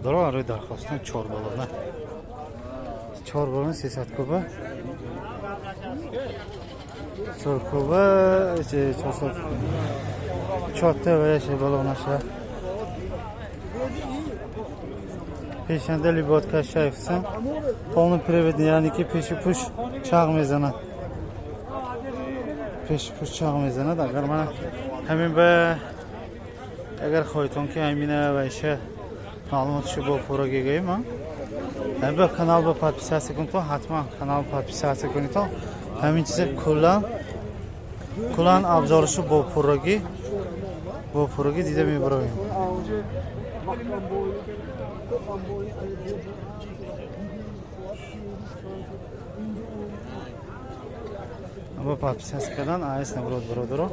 Бародаро, арӯи дархостон чор балона. Чор балона 300 куба. Чор куба, 400. Чорта ваяше балонаша. Пешанда либотка шайфсан. Полный приводный, яъне ки пеши пуш чағ мезанад. Пеши пуш чағ мезанад. Агар ман ҳамин ба агар хоҳедтон ки ҳамина вайша маълумотшо бо пурра гӯем, ҳамин ба канал ба подписаться кунедтон, ҳатман канал подписаться кунедтон. Ҳамин чиза куллан абзорашо бо пуррагӣ дида мебароем. Ба подписаться кардан айс набурод, бародаро,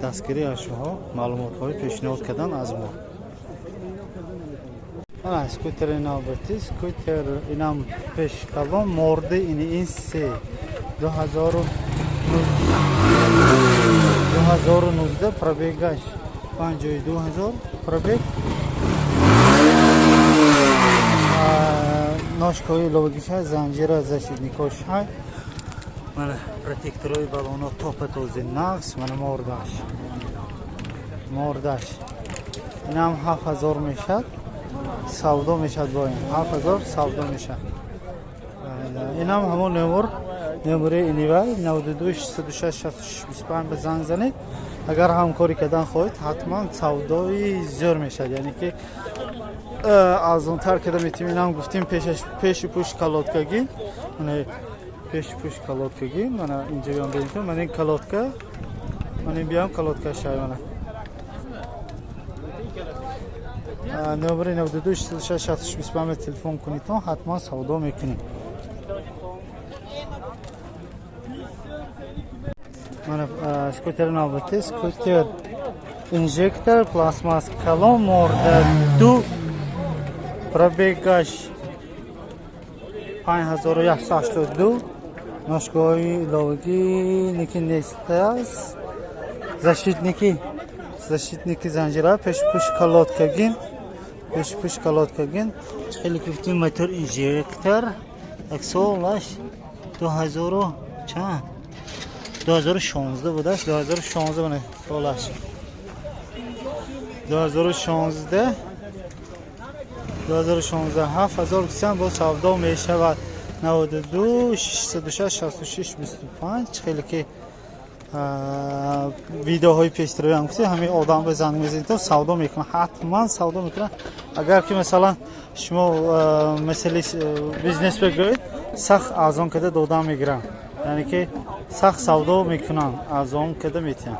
дастгирӣ аз шумо, маълумотҳои пешниҳод кардан аз мо. Ана скутери навбатӣ, скутер инам пешкалон морди ини ин се 2019, пробегаш 52 000 пробег. Ножкаҳои иловагиша, занҷира, защитникош ҳай. Мана протекторои балоно топа този нақс. Мана мордаш инам 7000 мешад, савдо мешад бо ин 7000 савдо мешад. Инам ҳамон номери инивай 92 606 66 25 ба занг занед. Агар ҳамкорӣ кардан хоҳед, ҳатман савдои зӯр мешад, яъне ки арзонтар карда метавем. Инам гуфтем, пеши пуш колодкагӣ, пеши пуш колодкагӣ. Мана инҷа биём бинед, мана ин колодка, мана ин биём колодка шай. Мана номери 92 606 66 25 телефон кунедтон, ҳатман савдо мекунем. Мана скутери навбатӣ, скутер инжектор, пластмасс калон, морда ду, пробегаш 5182, ножкаҳои иловагӣ ники нестааст, защитники занҷира, пешпуш колодкагин, пешпуш колодкагин. Хеле гуфтим, мотор инжектор, як солаш 2000 чанд, 2016 будааст, 2016 бана солаш, 2016, 2016, 7000 бо савдо мешавад. 92 606 66 25. Хеле ки видеоҳои пештароям гуфтем, ҳамин одам ба занг мезанед, савдо мекунад, ҳатман савдо мекунад. Агар ки масалан шумо масъалаи бизнес бигӯед, сахт арзон карда дода мегиранд, яъне ки сахт савдо мекунанд, арзон карда метиҳанд.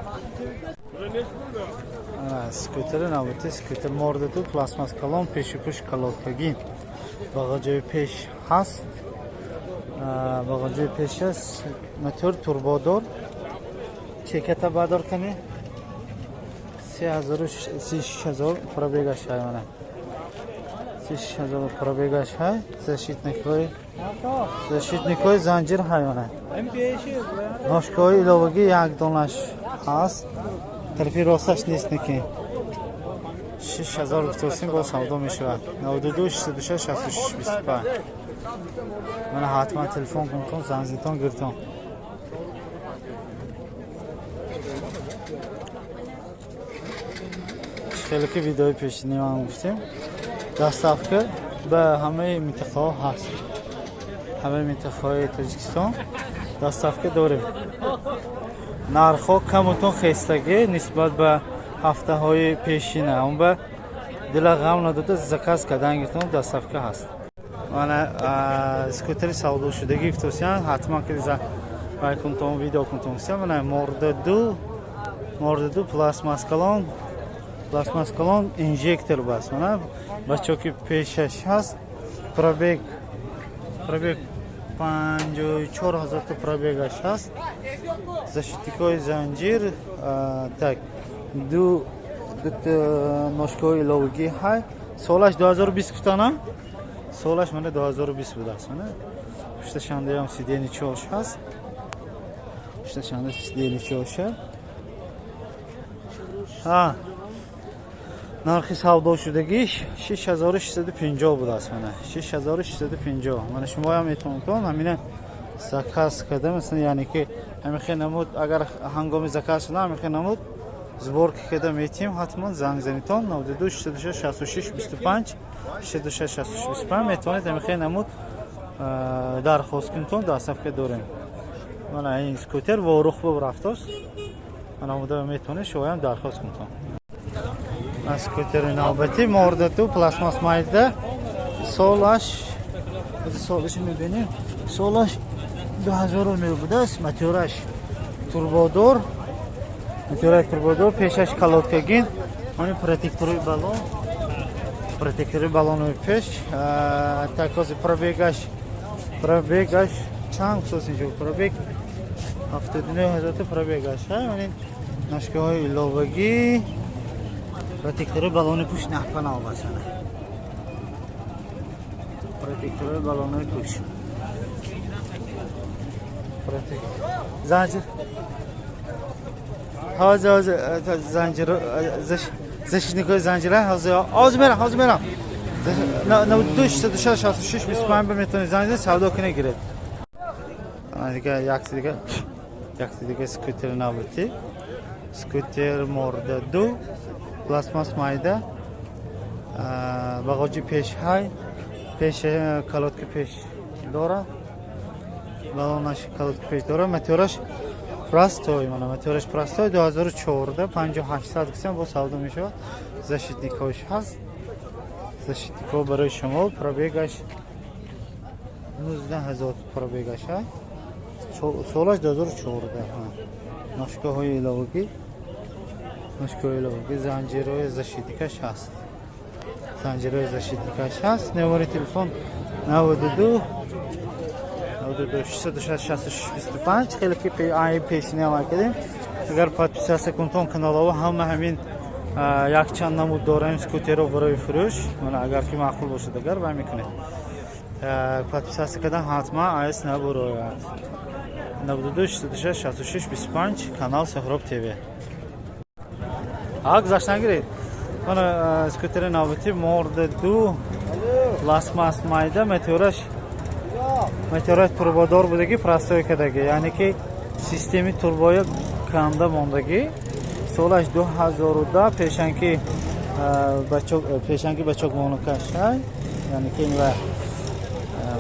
Скутери навбатӣ, скутер мордаду, пластмасс калон, пеши пуш колодкагин, бағаҷои пеш ҳаст, бағаҷои пеш аст, мотор турбодор. Чеката бадор кани, 36 000 пробегаш ҳай. Мана 36 000 пробегаш ҳай, защитникҳои занҷир ҳай. Мана ножкаҳои иловагӣ як донаш ҳаст, тарафи росташ нест, неки 6000 гуфтосим, бо савдо мешавад. 92 606 66 25. Мана ҳатман телефон кунтон, занг зинтон, гиртон. Хеле ки видеои пешини ман гуфтем, доставка ба ҳамаи минтақаҳо ҳаст, ҳамаи минтақаҳои Тоҷикистон доставка дорем. Нархҳо камутон хестагӣ нисбат ба ҳафтаҳои пешина, он ба дила ғам надода заказ кардан гиртон, доставка ҳаст. Мана скутери савдошудагӣ гуфтосиян, ҳатман ки вай кунтон, видео кунтон. Мана морда ду, пластмасс калон, пластмасс калон, инжектор бас. Мана бачо ки пешаш ҳаст, пробег 54 000 та пробегаш ҳаст, защитникҳои занҷир, так ду дута ножкаҳои иловагӣ ҳай. Солаш 2020 гуфтана, солаш мана 2020 будааст. Мана пушташандаям сиденье чош ҳаст, пушташанда сиденье чоша. Ҳа. Нархи савдо шудагиш 6650 будааст. Мана 6650. Мана шумоям метавонтон ҳамина заказ карда, масалан, яъне ки ҳамин хел намуд, агар ҳангоми заказ шуда ҳамин хел намуд сборка карда метиҳем, ҳатман занг занитон 92 66 66 25 66 66 25 метавонед ҳамин хел намуд дархост кунтон, доставка дорем. Мана ин скутер Ворух бо рафтост. Мана омода метавонед шумоям дархост кунтон. Скутери навбатӣ Морда 2, пластмас майда, солаш, солаш мебинем, солаш 2009 будааст, мотораш турбодор, мотораи турбодор, пешаш колодкагин, ҳамин протектори баллон, протектори баллонои пеш. Такози пробегаш чанд сос инҷо? Пробег 79 000 пробегаш. Ҳамин ношкаҳои иловагӣ, протектори баллони пушт наҳпанав басана, протектори баллонои пушт, занҷир ҳозир, ҳозир занҷир, защитникҳои занҷира ҳозир, ҳозир мерам, ҳозир мерам. 92 66 66 25 метавонед занг занед, савдо кунед, гиред. Дига якси дига, якси дига скутери навбатӣ, скутер Морда 2, пластмас майда, бағоҷи пеш ҳай, пеш колодки пеш дорад, балонаш колодки пеш дорад, мотораш простой, мана мотораш простой, 2014, 5800 гисам бо савдо мешавад. Защитникҳош ҳаст, защитникҳо барои шумо. Пробегаш 19 000 пробегаш ҳаст, солаш 2014. Ношкаҳои иловагӣ, ношкаҳои иловагӣ, занҷирҳои защитникаш ҳаст, занҷирҳои защитникаш ҳаст. Номери телефон 92 92 666 25. Хеле ки ай пешини амал кардем, агар подписаться кунтон каналҳо, ҳама ҳамин якчанд намуд дорем скутеро барои фурӯш. Мана агар ки маъқул бошад, агар вай мекунед, подписаться кардан ҳатман айс набурояд. 92 66 66 25, канал Сохроб ТВ. А гузаштан гиред. Мана скутери навбатӣ Морда 2, пластмас майда, мотораш турбодор будагӣ, простой кардагӣ, яъне ки системи турбоя канда мондагӣ. Солаш 2010, пешанки бачок монукашай, яъне ки ва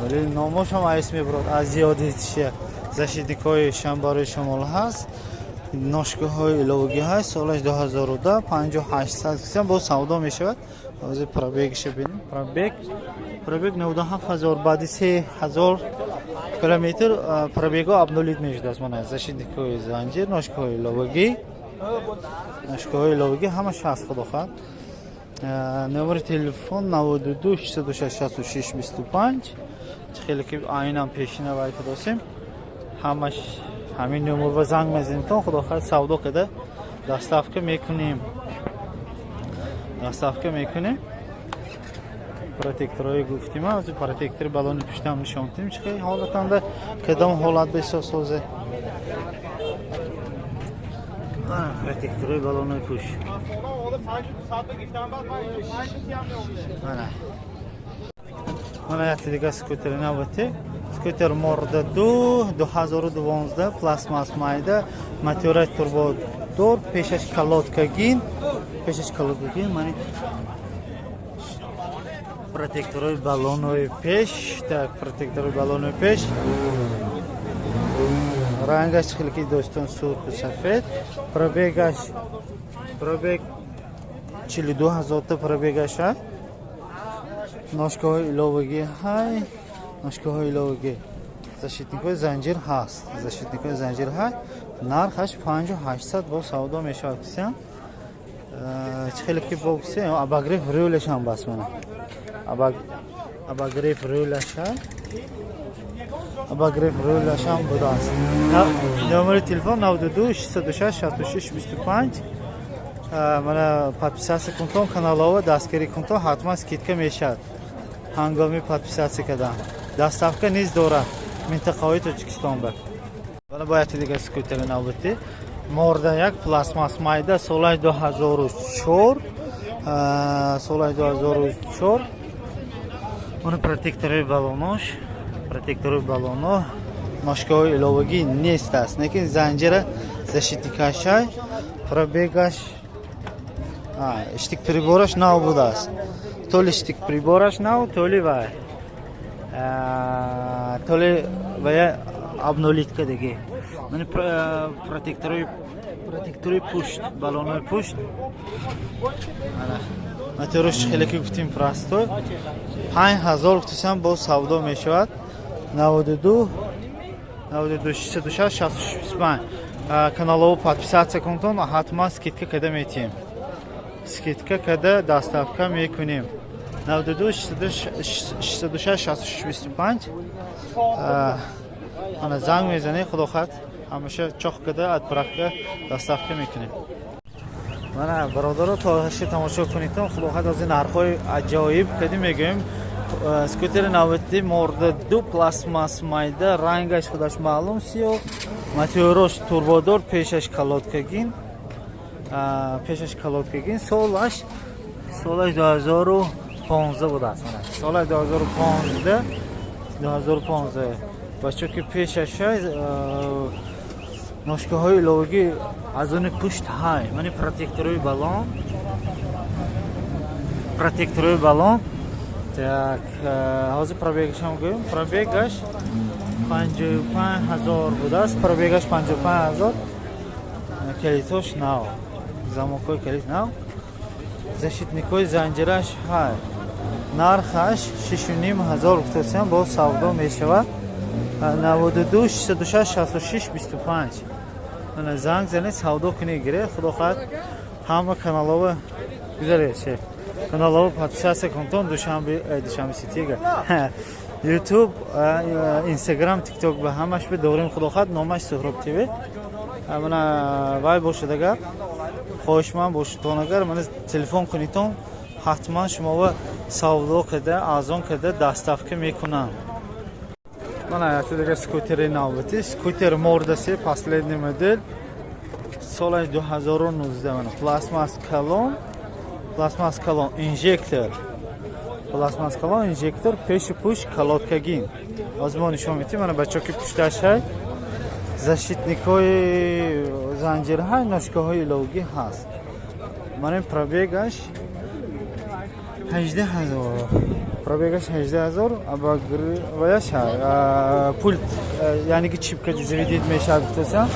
вале номошам айс мебурад аз зиёди тиша. Защитникҳои шам барои шамол ҳаст, ношкаҳои иловагӣ ҳаст. Солаш 2010, 5800 бо савдо мешавад. Ҳозир пробегиша бинем. Пробег 97 000, баъди 3000 километр пробего обнулить мешудааст. Мана защитникҳои занҷир, ношкаҳои иловагӣ, ношкаҳои иловагӣ ҳамаш ҳаст, худо хоҳад. Номери телефон 92 606 66 25. Хеле ки айнан пешина вай кадосем, ҳамаш ҳамин номер ба занг мезанитон, худо хоҳад, савдо карда доставка мекунем, доставка мекунем. Протекторҳои гуфтим, аз протектори баллони пуштам нишон дидем, чӣ хел ҳолатанда, кадом ҳолат бесосозе. Протекторҳои баллонои пуш. Мана якти дига скутери навбатӣ, скутер Морда 2, 2012, пластмас майда, мотораи турбодор, пешаш колодкагин, пешаш колодкагин. Мани протекторҳои баллонои пеш, так, протекторҳои баллонои пеш. Рангаш хеле ки дӯстон сурху сафед. Пробегаш, пробег 42 000 та пробегаш ҳай. Ношкаҳои иловагӣ ҳай, ношкаҳои иловагӣ, защитникҳои занҷир ҳаст, защитникҳои занҷир ҳай. Нархаш 5800 бо савдо мешавад кисям. Чӣ хеле ки боксе, обогрев рулашам бас, мана обогрев рулаша, обогрев рулашам будааст. Номери телефон 92 606 66 25. Мана подписаться кунтон каналова, дастгирӣ кунтон, ҳатман скидка мешавад ҳангоми подписаться кардан. Доставка низ дорад минтақаҳои Тоҷикистон ба. Бана бояд дига скутери навбатӣ, Морда 1, пластмас майда, солаи 2004. Соли 2004. Уни протектори балонош, протектори балоно, ношкаҳои иловагӣ нест аст, лекин занҷира защитникашай, пробегаш, штик прибораш нав будааст. То ли штик прибораш нав, то ли вай. То ли вая обнулить кадаги. Мани протектори пушт, балонои пушт. Мотораш хеле ки гуфтим простой. 5000 гуфтисам боз савдо мешавад. 92 92 66 66 25. Каналово подписаться кунтон, ҳатман скидка када метиҳем. Скидка када доставка мекунем. 92 66 66 25. Ана занг мезанед, худо хоҳад ҳамеша чоқ када отправка доставка мекунем. Мана бародаро, то ҳаши тамошо кунедтон, худо хоҳад аз ин нархҳои аҷоиб кади мегӯем. Скутери навбати морда ду пластмасс майда, рангаш худаш маълум сиёҳ, моторош турбодор, пешаш колодкагин, пешаш колодкагин, солаш 2015 будааст. Солаш 2015, 2015. Бачо ки пешаш ношкаҳои иловагӣ аз они пушт ҳай. Мани протекторои балон, протекторои балон. Так, ҳозир пробегашам гӯем. Пробегаш 55000 будааст. Пробегаш 55000. Калитош нав. Замокҳои калит нав. Защитникҳои занҷираш ҳай. Нархаш 6500 гуфтасиам боз савдо мешавад. 92 66 66 25. Ана занг занед, савдо кунед, гиред. Худо хоҳад ҳама каналҳо гузаред, шеф. Каналҳо подписаться кунтон, Душанбе, Душанбе ситига. YouTube, Instagram, TikTok ба ҳамаш бе дорем, худо хоҳад номаш Суҳроб ТВ. Мана вай бошад агар хоҳишманд бошедтон, агар мана телефон кунедтон, ҳатман шуморо савдо карда, арзон карда доставка мекунанд. Мана якта дигар скутери навбатӣ, скутер Морда се последний модель, соли 2019. Мана пластмасс калон, пластмасс калон, инжектор, пластмасс калон, инжектор, пеши пушт колодкагин. Ҳозир мо нишон медиҳем. Мана бачаҳо ки пушташ ҳай, защитникҳои занҷир ҳай, ношкаҳои иловагӣ ҳаст. Мана ин пробегаш 18000, пробегаш 18000. Ваяш ҳай, пульт, яъне ки чипка заведид мешавад гуфтасам,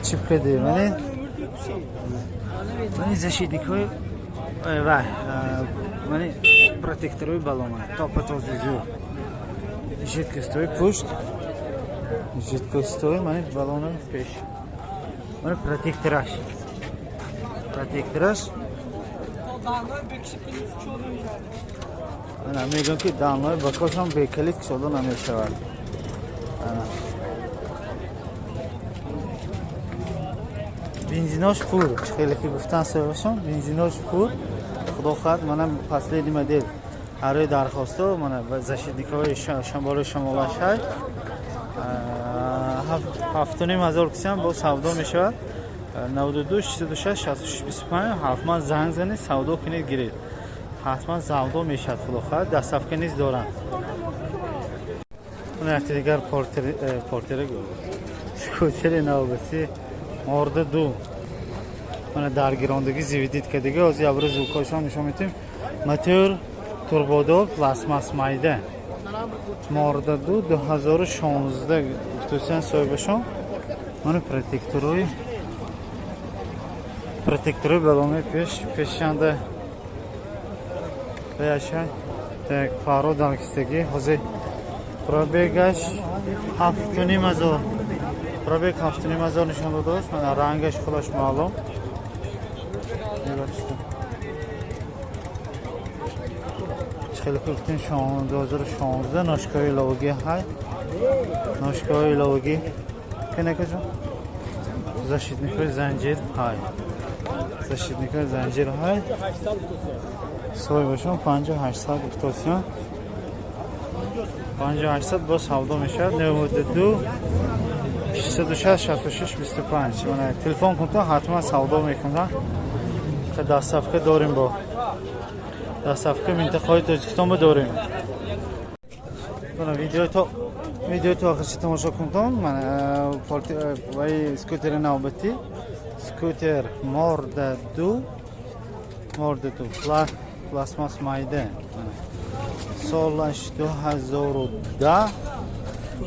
чипка ди. Мани защитникҳои вай, мани протекторои балон, топа тоза зур, жидкостои пушт, жидкостои мани балони пеш, мани протектораш, протектораш. Ана мегӯям ки даннои бакошам бекалит кушода намешавад. Бензинош пур, хеле ки гуфтан соҳибашон, бензинош пур. Худо хоҳад мана последний модель. Ҳарои дархостҳо мана защитникҳои шамболои шамолаш ҳай. 7500 кисам боз савдо мешавад. 92 66 66 25. Ҳатман занг занед, савдо кунед, гиред. Ҳатман савдо мешавад, худо хоҳад, доставка низ доранд. Мана якта дигар портера гӯ. Скутери навбатӣ Морда ду. Мана даргирондагӣ заведид кардагӣ. Ҳозир як бора звукҳояшон нишон медиҳем. Мотор турбодор, пластмасс майда. Морда ду 2016 гуфтусиян соҳибашон. Мана протекторои балони пеш, пешанда ваяша. Так, фаро даркистагӣ. Ҳозир пробегаш 7500. Пробег 7500 нишон додааст. Мана рангаш худаш маълум. Хеле гуфтем 2016. Ношкаҳои иловагӣ ҳай, ношкаҳои иловагӣ кенакаҷон, защитникҳои занҷир ҳай, защитникҳои занҷир ҳай. Соҳибашон 5800 гуфтосиён, 5800 боз савдо мешавад. 92 606 66 25. Мана телефон кунтон, ҳатман савдо мекунанд. Доставка дорем бо. Доставка минтақаҳои Тоҷикистон дорем. Видео то охирчи тамошо кунтон. Вай скутери навбатӣ, скутер Морда 2, Морда 2, пластмас майда, солаш 2010,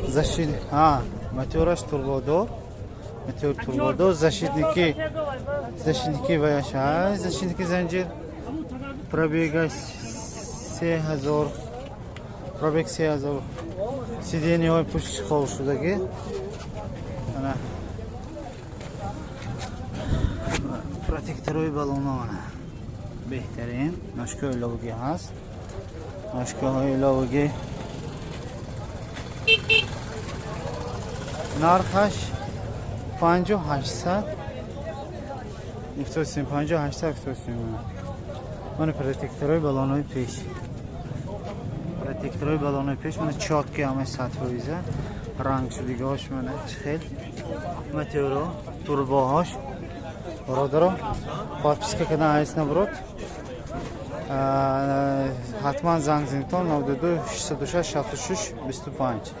защит, мотораш турбодор, мотор турбодор, защитники ваяш, защитники занҷир, пробегаш 3000, пробег 3000, сиденьяҳои пушти хол шудагӣ. Ана протекторҳои баллона, ана беҳтарин ношкаҳои иловагӣ ҳаст, ношкаҳои иловагӣ. Нархаш 5873, 5873. Мана протекторҳои баллонҳои пеш, протекторҳои баллонҳои пеш, мана чётки, ҳамаи 100%, ранг шудагиҳош, мана хел моторо, турбоҳош. Бародаро, подписка кардан айс набурод, ҳатман занг зинтон 92 606 66 25.